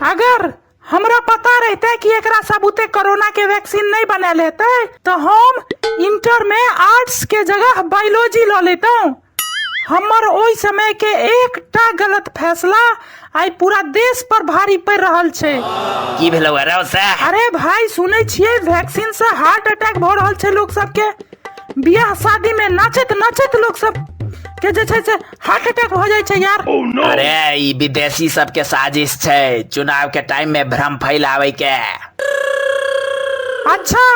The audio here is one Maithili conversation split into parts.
अगर हमरा पता रहितै कि एकरा सबूते कोरोना के वैक्सीन नहि बनायल हेतै तऽ हम इंटर में आर्ट्स के जगह बायोलॉजी लऽ लेतहुँ। हमर ओहि समय के एकटा गलत फैसला आइ पूरा देश पर भारी पड़ि रहल छै। की भेलौ रौ से? अरे भाई, सुनै छियै वैक्सीन से हार्ट अटैक भऽ रहल छै लोक सबके। बियाह शादी में नाचैत नाचैत लोक सब के जे छै से हार्ट अटैक भऽ जाइ छै यार। अरे ई विदेशी सबके साजिश छै चुनाव के टाइम में भ्रम फैलावे के। अच्छा,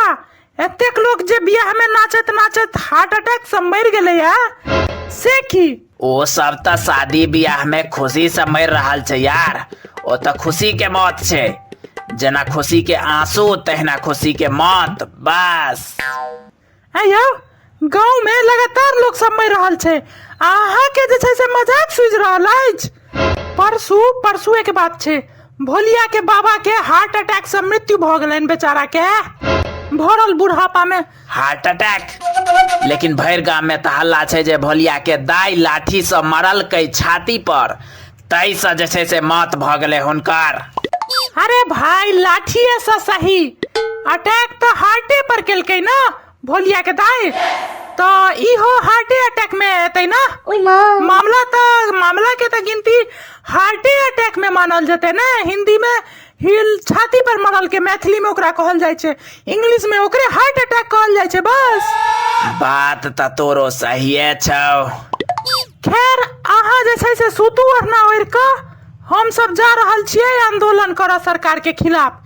एतेक लोक जे बियाह में नाचैत नाचैत हार्ट अटैक से मरि गेलै है से की? ओ सब तऽ शादी बियाह में खुशी से मरि रहल छै यार, ओ तऽ खुशी के मौत छै। जेना खुशी के आंसू तहिना खुशी के मौत, बस। ऐ यौ, गाँव में लगातार लोक सब मरि रहल छै आ अहाँ के जे छै से मजाक सूझि रहल अछि। परसू परसुए के बात छै, भोलिया के बाबा के हार्ट अटैक से मृत्यु भऽ गेलनि बेचारा के, भरल बुढ़ापा में। Heart attack? लेकिन भरि गाम में तऽ हल्ला छै जे भोलिया के दाई लाठी से मरलकै छाती पर, ताहि से जे छै से मौत भऽ गेलै हुनकर। अरे भाई, लाठिए से सही, अटैक तऽ हार्टे पर केलकै ना भोलिया के दाई, तऽ इहो हार्टे अटैक में एतै ना। मामला तऽ मामला के तऽ गिनती हार्टे अटैक में मानल जेतै ना। हिंदी में हिल छाती पर मरल के मैथिली में ओकरा कहल जाइ छै, इंग्लिश में ओकरे हार्ट अटैक कहल जाइ छै, बस। बात तऽ तोरो सहिए छौ। खैर, अहाँ जे छै से सुतू ओढ़ना ओढ़ि कऽ, हम सब जा रहल छियै आंदोलन करऽ सरकार के खिलाफ।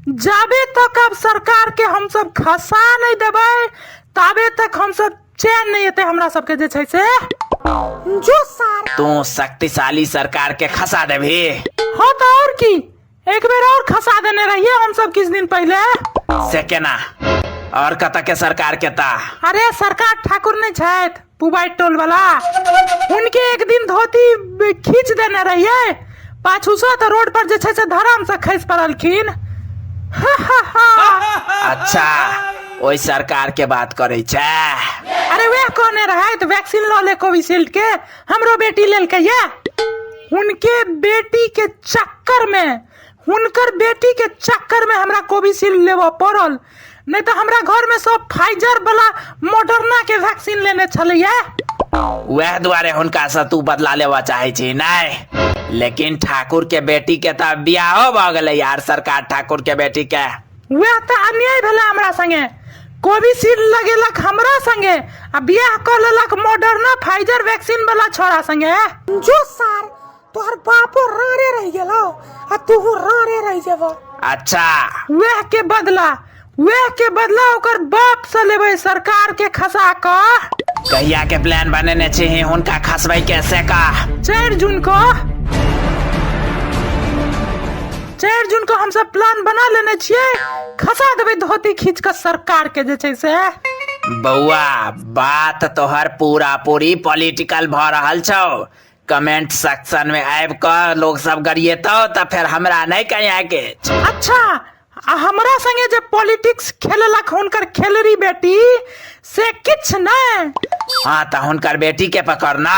जाबे तक अब सरकार के हम सब खसा नहि देबै ताबे तक हम सब चैन नहि एतै हमरा सबके जे छै से। जो सार, तू शक्तिशाली सरकार के खसा देबही? हाँ तऽ और की, एक बेर और खसा देने रहिए हम सब किछु दिन पहिले। से केना और कतऽ के सरकार के ता? अरे सरकार ठाकुर नहि छथि पुबाइ टोल वाला, हुनके एक दिन धोती खींच देने रहिए पाछू से, तऽ रोड पर जे छै से धड़ाम से खसि पड़लखिन। हा हा हा। अच्छा, ओहि सरकार के बात करै छै? अरे वएह कहने रहै तऽ वैक्सीन लऽ ले कोविशील्ड के, हमरो बेटी लेलकै ये। हुनके बेटी के चक्कर में, हुनकर बेटी के चक्कर में हमरा कोविशील्ड लेबऽ पड़ल, नहि तऽ हमरा घर में सब फाइजर वाला मॉडर्ना के वैक्सीन लेने छलैया। वएह दुआरे हुनका से तू बदला लेबऽ चाहै छी नहि? लेकिन ठाकुर के बेटी के तऽ बियाहो भऽ गेलै यार, सरकार ठाकुर के बेटी के। वएह तऽ अन्याय भेलै हमरा संगे, कोविशील्ड लगेलक हमरा संगे आ बियाह कऽ लेलक मॉडर्ना फाइजर वैक्सीन वाला छोरा संगे। जो सार, तोहर बापो रारे रहि गेलौ आ तूहू रारे रहि जेबो। अच्छा, वएह के बदला, वएह के बदला ओकर बाप से लेबै सरकार के खसा कऽ। कहिया के प्लान बनेने छी हुनका खसबै के से कह? 4 जून को, 4 जून को हमसब प्लान बना लेने छियै, खसा देबै धोती खींच कऽ सरकार के जे छै से। बौआ, बात तोहर पूरा पूरी पॉलिटिकल भऽ रहल छौ। कमेंट सेक्शन में आबि कऽ लोग सब गरिएतौ तऽ फेर हमरा नहि कहिया के। अच्छा, आ हमरा संगे जे पॉलिटिक्स खेललक हुनकर खेलरी बेटी से किछु नहि? हाँ तऽ हुनकर बेटी के पकड़ना।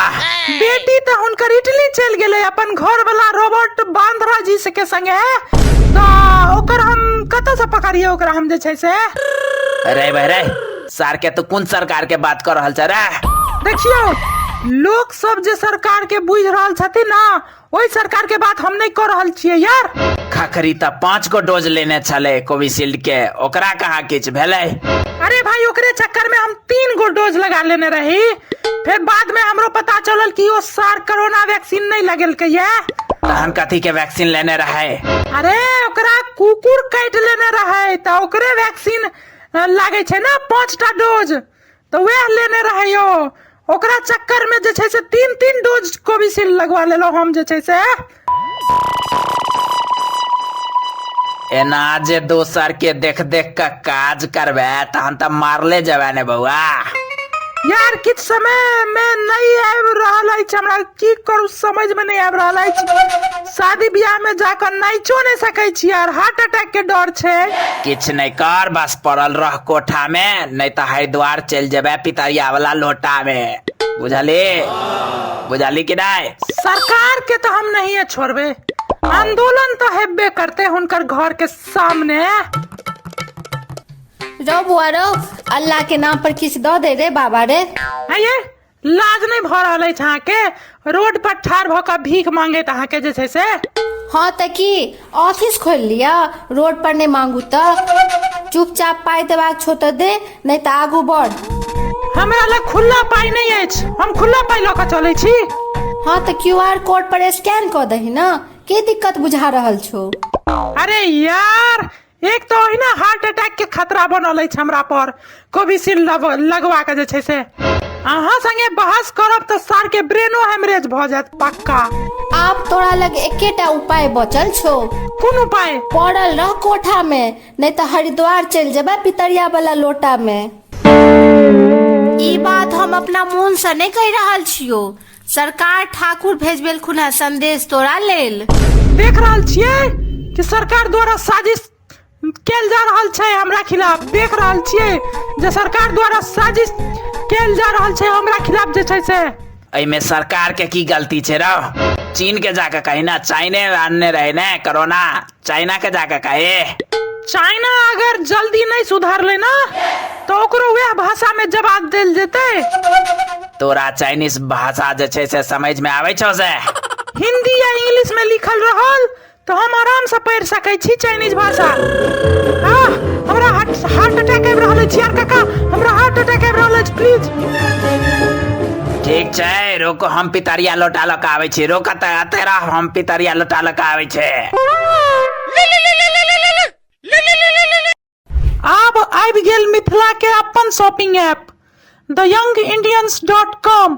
बेटी तऽ हुनकर इटली चलि गेलै अपन घर वाला रॉबर्ट बांद्रा जी के संगे, तऽ ओकर हम कतऽ से पकड़िए ओकरा हम जे छै से? रे भाई रे, सार के तू कोन सरकार के बात कर रहल छ रे? देखियौ, लोक सब जे सरकार के बुझि रहल छथिन ना, ओहि सरकार के बात हम नहि कऽ रहल छियै यार। खखरी तऽ 5 गो डोज लेने छलै कोविशील्ड के, ओकरा कहाँ किछु भेलै? अरे भाई, ओकरे चक्कर में हम 3 गो डोज लगा लेने रही, फिर बाद में हमरो पता चलल कि ओ सार कोरोना वैक्सीन नहीं लगेलकै ये। तहन कथी के वैक्सीन लेने रहे? अरे ओकरा कुकुर काटि लेने रहे तऽ ओकरे वैक्सीन लागै छै ना 5टा डोज, तऽ वएह लेने रहे यौ। ओकरा चक्कर में जे छै से 3-3 डोज कोविशील्ड लगवा लेलहुँ हम जे छै से। एना जे दोसर के देख देख के काज करबे तहन तऽ मारले जेबे ने बौआ। यार, किछु समय में नहीं आबि रहल अछि हमरा, की करू समझ में नहीं आबि रहल अछि। शादी ब्याह में जाकर नाचो नहीं सकै छी यार, हार्ट अटैक के डर छै। किछु नहि कर, बस पड़ल रह कोठा में, नहीं तऽ हरिद्वार चलि जेबे पितरिया वाला लोटा में, बुझली? बुझली कि नहीं? सरकार के तो हम नहीं छोड़बे। आंदोलन तऽ हेबे करतै हुनकर घर के सामने। रौ बौआ रौ, अल्लाह के नाम पर किछु दऽ दे रे बाबा रे। आइये, लाज नहि भऽ रहल अछि अहाँके रोड पर ठाढ़ भऽ कऽ भीख मांगैत अहाँके जे छै से? हँ तऽ की ऑफिस खोलि लिअ, रोड पर नहि मांगू तऽ? चुपचाप पाइ देबाक छौ तऽ दे, नहि तऽ आगू बढ़। हमरा लग खुल्ला पाइ नहि अछि, हम खुल्ला पाइ लऽ कऽ चलै छी। हँ तऽ क्यू आर कोड पर स्कैन कऽ दही ने, की दिक्कत बुझा रहल छौ? अरे यार, एक तऽ ओहिना हार्ट अटैक के खतरा बनल अछि हमरा पर कोविशील्ड लगवा के जे छै से। अहाँ संगे बहस करब तऽ सार के ब्रेनो हेमरेज भऽ जायत पक्का। आब तोरा लग एकेटा उपाय बचल छौ। कोन उपाय? पड़ल रह कोठा में, नहि तऽ हरिद्वार चलि जेबै पितरिया वाला लोटा में। ई बात हम अपना मोन से नहि कहि रहल छियौ, सरकार ठाकुर भेजबेलखुन हेँ संदेश तोरा लेल। देख रहल छियै कि सरकार द्वारा साजिश कैल जा रहल छै हमरा खिलाफ। देख रहल छियै जे सरकार द्वारा साजिश कैल जा रहल छै हमरा खिलाफ जे छै से। एहिमे सरकार के की गलती छै रौ? चीन के जाके कही ना, चाइने आनने रहे ने कोरोना, चाइना के जाके कहे। चाइना अगर जल्दी नहीं सुधरलै ना तो ओकरो वएह भाषा में जवाब देल जेतै। तोरा चाइनीज भाषा जे छै से समझ में आबै छौ से? हिंदी या इंग्लिश में लिखल रहल तो हम आराम से पढ़ सकै छी चाइनीज भाषा। आह, हमरा हार्ट अटैक आबि रहल अछि यार काका, हमरा हार्ट अटैक आबि रहल अछि, प्लीज। ठीक छै, रुक, हम पितरिया लोटा लऽ कऽ आबै छी। रुक तऽ एते रह, हम पितरिया लोटा लऽ कऽ आबै छी। आब आबि गेल मिथिला के अपन shopping app the young Indians dot com,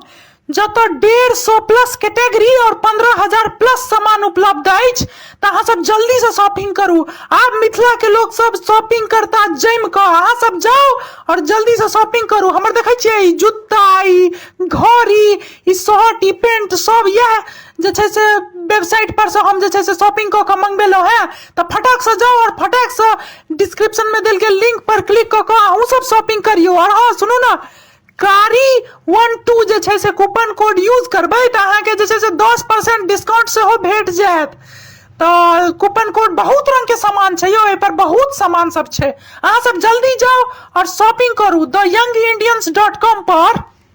जतऽ 150 प्लस कैटेगरी और 15,000 प्लस सामान उपलब्ध अछि। तऽ अहाँ सब जल्दी से शॉपिंग करू। आब मिथिला के लोग सब शॉपिंग करता जमि कऽ। अहाँ सब जाउ और जल्दी से शॉपिंग करू। हमर देखै छियै ई जूता, ई घड़ी, ई शर्ट, ई पेंट सब इएह जे छै से वेबसाइट पर से हम जे छै से शॉपिंग कऽ कऽ मंगबेलहुँ हेँ। तऽ फटाक से जाउ और फटाक से डिस्क्रिप्शन में देल गेल लिंक पर क्लिक कऽ कऽ अहूँ सब शॉपिंग करियौ। और हँ सुनू ने, कारी 12 जे छै से कूपन कोड यूज करबै तऽ अहाँके जे छै से 10% डिस्काउंट सेहो भेट जायत। तऽ कूपन कोड, बहुत रंग के सामान छै यौ, एहि पर बहुत सामान सब छै। अहाँ सब जल्दी जाउ और शॉपिंग करू the young Indians dot com per.